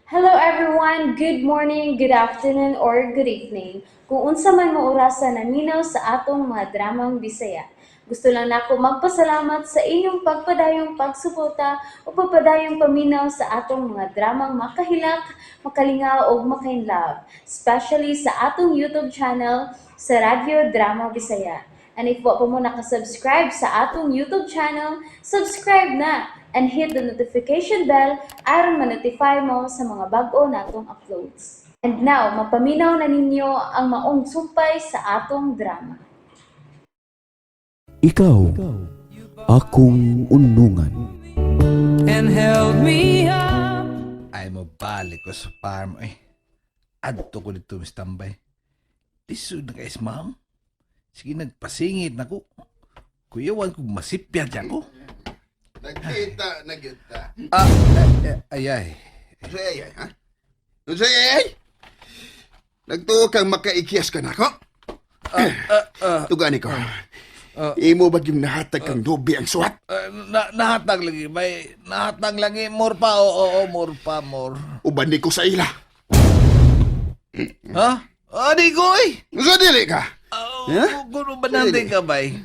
Hello everyone! Good morning, good afternoon, or good evening. Kung unsa man mo orasa naminaw sa atong mga dramang Bisaya. Gusto lang nako magpasalamat sa inyong pagpadayong pagsuporta o pagpadayong paminaw sa atong mga dramang makahilak, makalingaw ug makainlove, especially sa atong YouTube channel sa Radyo Drama Bisaya. And if wa pa mo nakasubscribe sa atong YouTube channel, subscribe na and hit the notification bell aron ma-notify mo sa mga bag-o natong uploads. And now, mapaminaw na ninyo ang maong sumpay sa atong drama. Ikaw, akong unungan. And held me up. Ay mo balik ko sa farm eh. Adto ko dito mistambay. Lisod na guys, ma'am. Sige, nagpasingit na ko. Kuyawan ko masipya dyan ko. Nagkita na kita. Ah, ay, ay, ay. Unsay ay ay, ha? Unsay ay ay? Nagtuo kang makaikyas ka nako? Tugani ko. Imo ba yung nahatag kang dobi ang suwat? Na, nahatag lagi, may nahatag lagi. More pa, oo, oo, more pa, more. Uban ni ko sa ila. Ha? Ah, di ko eh. Unsa dili ka? Ah, Huh? kung ba natin ka, bay?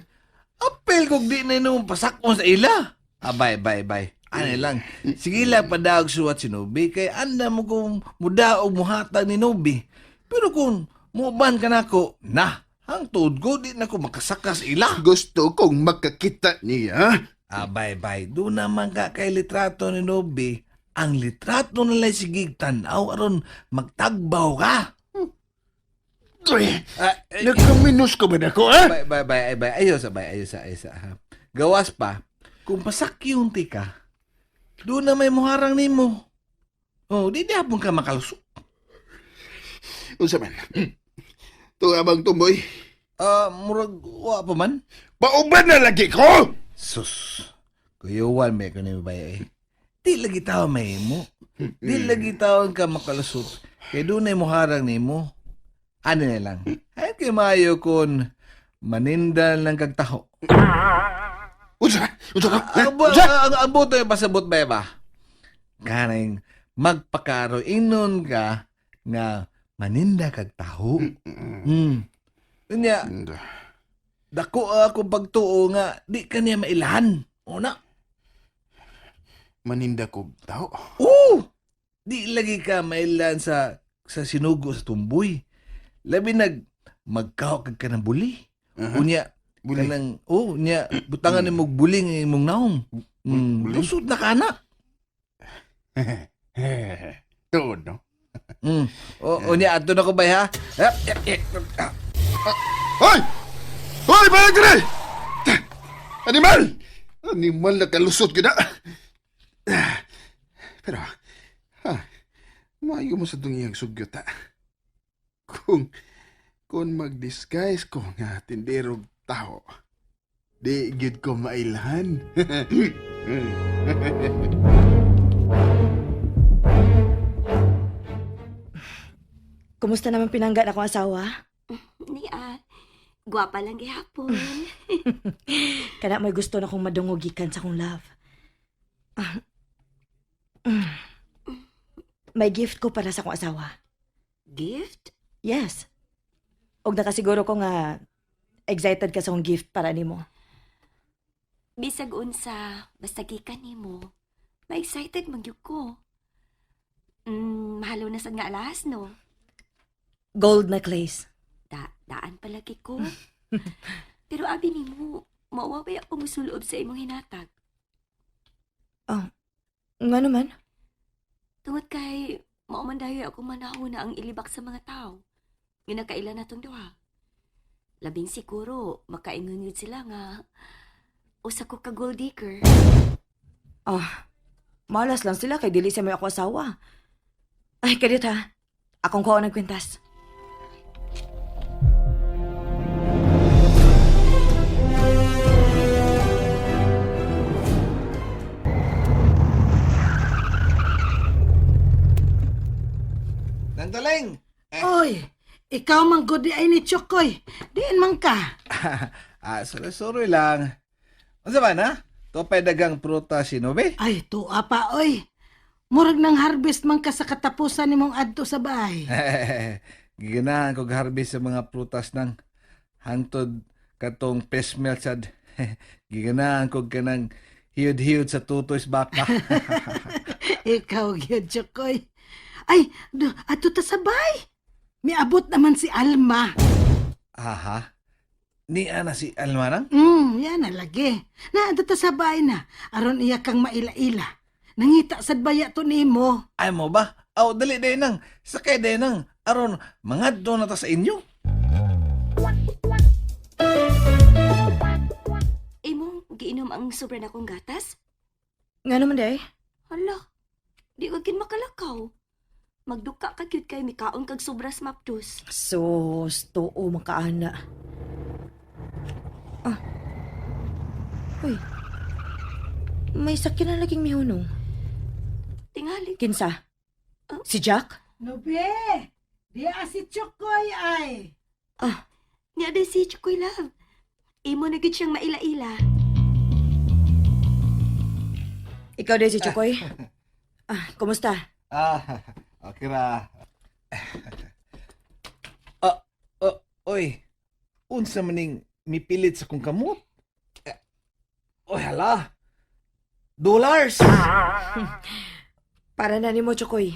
Apel kung di na nung pasakon sa ila. Ah, bay, bay, bay. Ano lang. Sige lang padaog suwat si Nobi. Kay anda mo kung mudaog muhatag ni Nobi. Pero kung muban ka nako, na, ang tuod ko, di na ko makasaka sa ila. Gusto kong makakita niya. Ah, bay, bay. Doon naman ka kay litrato ni Nobi. Ang litrato nila sige tanaw aron magtagbaw ka. Uy, Ah, eh, nagkaminos ka ba nako, ha? Bay, bay, bay, ay, bay. Ayos, bay, ayos, ayos, ha. Gawas pa, kung pasakyunti ka, doon na may muharang nimo. Oh, di di hapon ka makalusok. Unsa man? Tuga bang tumboy? Ah, murag, wa pa man. Pauban na lagi ko! Sus, kuyuwan may kuno bay eh. Di lagi tao may mo. Di lagi tao ka makalusot. Kay doon na muharang nimo. Ano na lang. Ay kay maayo kun maninda lang kag taho. Unsa? Unsa ka? Ha? Ang, bu- Unsa? ang buto yung pasabot ba ba? Kaning magpakaro inon ka nga maninda kag taho. Unya, dako ako pagtuo nga di ka niya mailahan. Una. Maninda ko tao. Oo! Di lagi ka mailahan sa sinugo sa tumboy. Labi nag magkaw kag ka ng buli. Unya, Buli. kanang oh, unya butangan nimo og buli nga imong naong. Buli? Lusot na ka na. Tuod, no? O, unya, ato na ko bay ha? Yep, yep, yep. Ah, Hoy! Hoy, balik diri! Animal! Animal na kalusot gina. Pero, ha, maayo mo sa dungiyang sugyot, ha? Kung mag-disguise ko nga tinderog tao, di gyud ko mailhan. Kumusta naman pinangga na akong asawa? Ni ah, gwapa lang gihapon. Kana may gusto na kong madungog gikan sa akong love. Ah. May gift ko para sa akong asawa. Gift? Yes. Og nakasiguro ko nga excited ka sa akong gift para nimo. Bisag unsa, basta gikan nimo. Ma-excited man gyud ko. Mahalo na sad nga alas, no? Gold necklace. Daan palagi ko. Pero abi nimo, mauwaway ako musulob sa imong hinatag. Nga naman? Tungod kay mao man dayo ako manahuna ang ilibak sa mga tao. Nga nakaila na tong duha. Labing siguro, makaingon yun sila nga usa ko ka gold digger. Ah, malas lang sila kay dili sa may ako asawa. Ay, kadit ha. Akong kuha ng kwintas. Nangtaling! Oy, ikaw man gud di ay ni Chokoy. Diin man ka. Ah, sorry, sorry lang. Unsa man ha? Topay dagang prutas si Nobe? Ay, tuwa pa oy. Murag nang harvest man ka sa katapusan nimong adto sa bahay. Giganahan ko harvest sa mga prutas nang hangtod katong pesmel sad. Giganahan ko kanang hiyod-hiyod sa tutoys baka. Ikaw gyud, Chokoy. Ay, adto ta sa bahay. Miabot naman si Alma. Aha. Ni ana si Alma nang? Yan na lagi. Na adto ta sa bahay na aron iya kang maila-ila. Nangita sad baya to nimo. Ay mo ba? Aw, dali day nang. Sakay day nang. Aron, mangadto na ta sa inyo. Imong giinom ang sobra na kong gatas? Nga naman day. Hala, di ka gid makalakaw. Magduka ka gyud kay mikaon kag sobras mapdos. Sus, tuo makaana. Ah. Uy. May sakyan na laging mihunong. Tingali. Kinsa? Ah. Si Jack? Nobe, diya si Chokoy ay. Niya day si Chukoy love. Imo na gid siyang maila-ila. Ikaw day si Chokoy? Ah, kumusta? Ah, okay ra. Ah, oh, oy. Unsa maning mipilit sa kong kamot? Eh, oy, hala. Dollars! Para na nimo, Chokoy.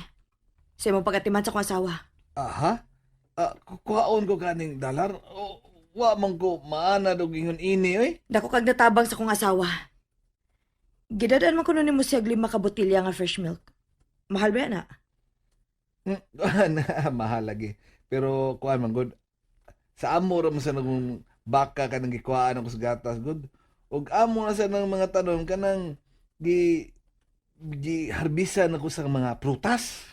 Sa imong pagatiman sa akong asawa. Aha. Ah, kuhaon ko kaning dollar. O, wa man ko maana og ingon ini oy. Dako kag natabang sa akong asawa. Gidadaan man kuno nimo siya og 5 ka botilya nga fresh milk. Mahal ba yan, ah? Mahal lagi. Pero kuan man good. Sa amo ra man sa nagong baka kanang gikuhaan ako sa gatas good. Ug amo na sa nang mga tanom kanang gi gi harbisan ako sa mga prutas.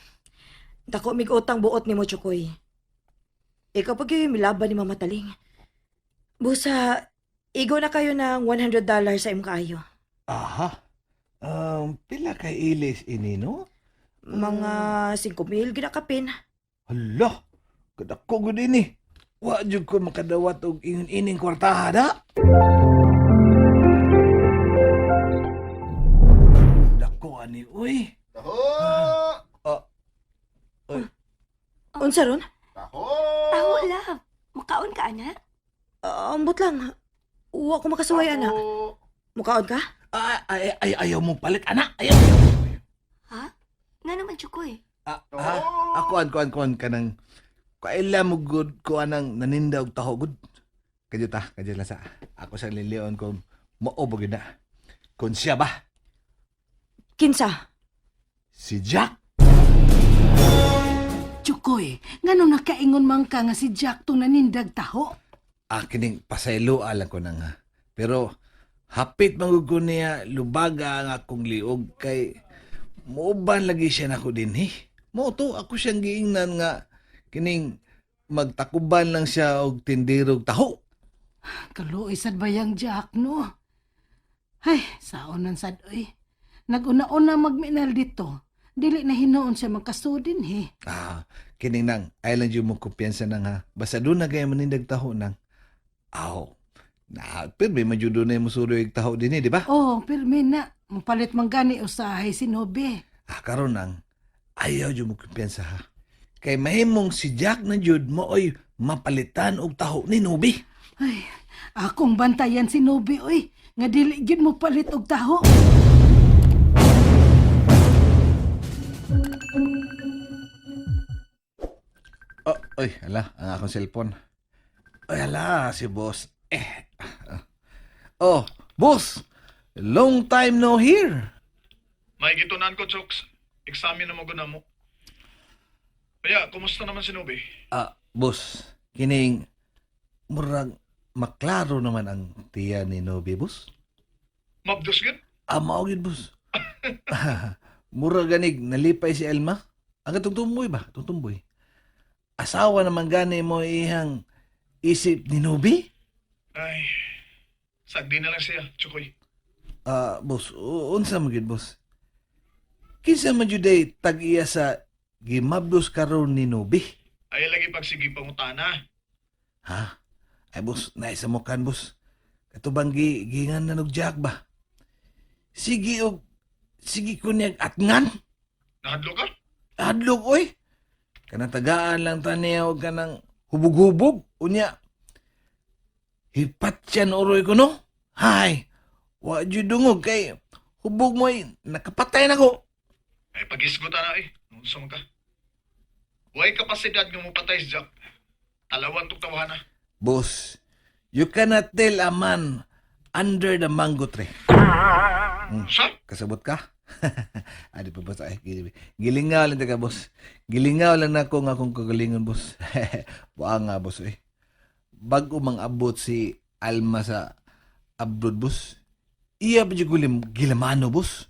Dako mig utang buot nimo, Chokoy. Ikaw pag yung milaban ni Mama Taling. Busa, igo na kayo ng $100 sa imong kaayo. Aha. Pila kay ilis ini no? Mga 5,000 ginakapin. Hala, kadako gud ini. Wa jud ko makadawat og ingon ining kwartaha da. Dako ani uy. Taho! Ah, Unsa ron? Taho! Taho love. Mukaon ka ana? Ah, ambot lang. Wa ko makasuway, ana. Taho! Mukaon ka? Ay, ay, ay, ayaw mo palit, anak. Ayaw, ayaw. Ha? Nga naman Chukoy. Ah, ah, ako an kuan kuan kanang kaila mo good ko anang naninda og taho good. Kadyo ta, kadyo lang sa ako sa lilion ko mao ba gyud na. Kun siya ba? Kinsa? Si Jack. Chokoy, ngano nakaingon man ka nga si Jack tong nanindag taho? Ah, kining pasaylo alang ko na nga. Pero hapit man gud ko niya lubaga ang akong liog kay muuban lagi siya nako dinhi. Mao to ako siyang giingnan nga kining magtakuban lang siya og tindirog taho. Kaluoy sad bayang Jack no. Ay, saon nan sad oy. Naguna-una magminal dito. Dili na hinuon siya magkasudin he. Ah, kining nang island yung mo kumpiyansa nang ha. Basta doon na kayo manindag taho nang. Aw. Na, pero may madyo doon na yung musuroy taho din eh, di ba? Oh, pirmi na. Mapalit man gani usahay si Nobe. Ah, karon nang ayaw jud mo kumpiyansa ha. Kay mahimong si Jack na jud mooy mapalitan og taho ni Nubi. Ay, akong bantayan si Nobe oy. Nga dili gyud mo palit og taho. Oh, oy, ala, ang akong cellphone. Oy, ala, si boss. Eh. Oh, boss. Long time no hear. May gitunan ko, Chooks. Examine na mo guna mo. Kaya, kumusta naman si Nobe? Ah, boss, kining murag maklaro naman ang tiya ni Nobi, boss. Mabdos yun? Ah, mao gyud, boss. Murag ganig nalipay si Elma. Ang katong tumboy ba? Atong tumboy. Asawa naman gani mo ihang isip ni Nobi? Ay, sagdi na lang siya, Chukoy. Ah, boss, unsa man gyud, boss? Kinsa man jud ay tag-iya sa gimabdos karon ni Nobi? Ay, lagi pagsige pangutana. Ha? Ay, boss, naisa mo kan, boss. Kato bang gingan na og Jack ba? Sige og sige ko niyag atngan. Nahadlo ka? Hadlok oy. Kanang tagaan lang taniya og kanang hubog-hubog unya. Hipatyan uroy ko no. Hay. Wa jud dungog kay hubog mo ay nakapatay na ko. Ay, pagisgutan na eh. Unsa man ka? Way kapasidad nga mopatay si Jack. Talawan tong tawahan na. Boss, you cannot tell a man under the mango tree. Sa? Kasabot ka? Adi pa boss ay gilingaw lang ta ka boss. Gilingaw lang nako nga akong kagalingon boss. Buang nga boss eh. Bago mang abot si Alma sa abroad boss. Iya pa jud ko gilamano boss.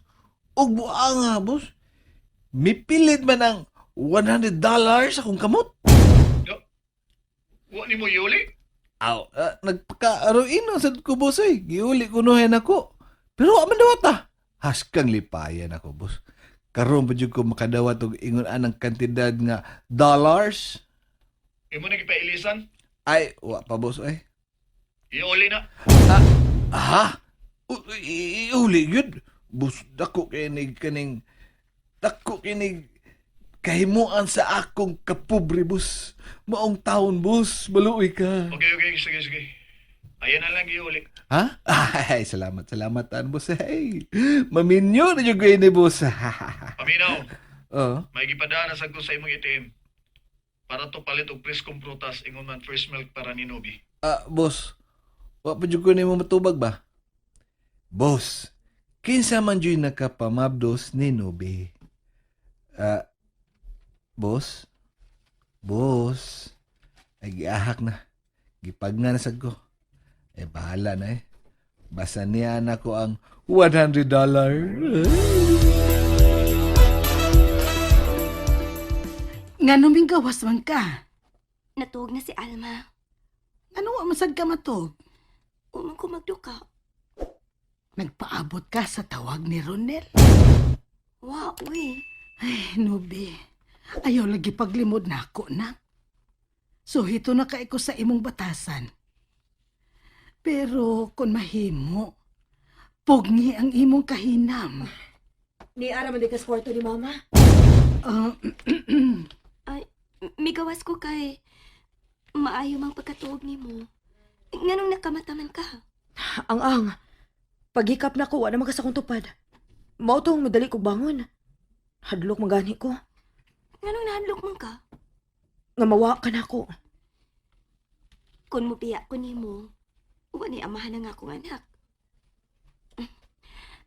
Ug buang nga boss. Mipilit man ang $100 akong kamot. Yo. Wa ni mo yuli? Aw, nagpaka-aruino sad ko boss eh. Giuli ko nuhin ako. Pero wa man dawat ah. Haskang lipayan ako boss. Karon pa jud ko makadawat og ingon anang kantidad nga dollars. Imo na gipailisan? Ay, wa pa boss eh. Iuli na. Aha. Iuli gyud. Boss, dako kinig kaning dako kinig kahimuan sa akong kapobre boss. Maong taon boss, maluoy ka. Okay, sige, sige. Ayan na lang giuli. Ha? Ay, salamat, salamat, tan, boss. Hey, maminyo na yung ni boss. Paminaw, Oh. may gipadaan na sad ko sa imong ATM. Para to palit og preskong prutas ingon man fresh milk para ni Nobi. Ah, boss, wa pa jud ko nimo matubag ba? Boss, kinsa man jud nakapamabdos ni Nobi? Ah, boss? Boss? Ay, giahak na. Gipagna na sad ko. Eh, bahala na eh. Basta niya na ko ang $100. Nga numing gawas man ka. Natuog na si Alma. Ano wa man sad ka matug? Umang ko magduka. Nagpaabot ka sa tawag ni Ronel. Wa, uy. Ay, Nubi. Ayaw lagi paglimod na ako na. Suhito na kay ko sa imong batasan. Pero kung mahimo, pugni ang imong kahinam. Ni ara man di ka sa kwarto ni Mama. Ah, Ay, migawas ko kay maayo mang pagkatuog nimo. Nganong nakamataman ka? Ang ang. Paghikap na ko, wa naman ka sa akong tupad. Mao tong madali kog bangon. Hadlok magani ko. Nganong nahadlok man ka? Nga mawa ka na ako. Kung mubiya ko nimo, wa ni amahan na nga akong anak.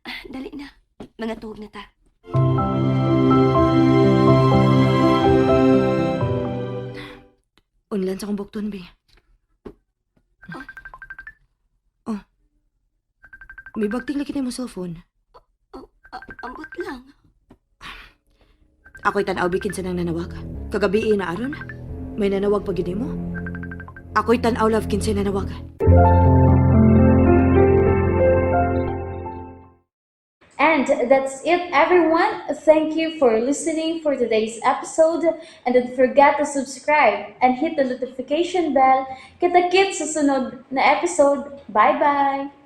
Ah, dali na. Mga tuog na ta. Unlan sa akong bukton, bi. Oh. May bagting lagi mo cellphone. Oh, ambot lang. Ako'y tanaw bikin sa nang nanawag. Kagabi na aron. May nanawag pag yun mo. Ako'y tanaw love kinsay nanawag. And that's it, everyone. Thank you for listening for today's episode. And don't forget to subscribe and hit the notification bell. Kita-kits sa sunod na episode. Bye-bye!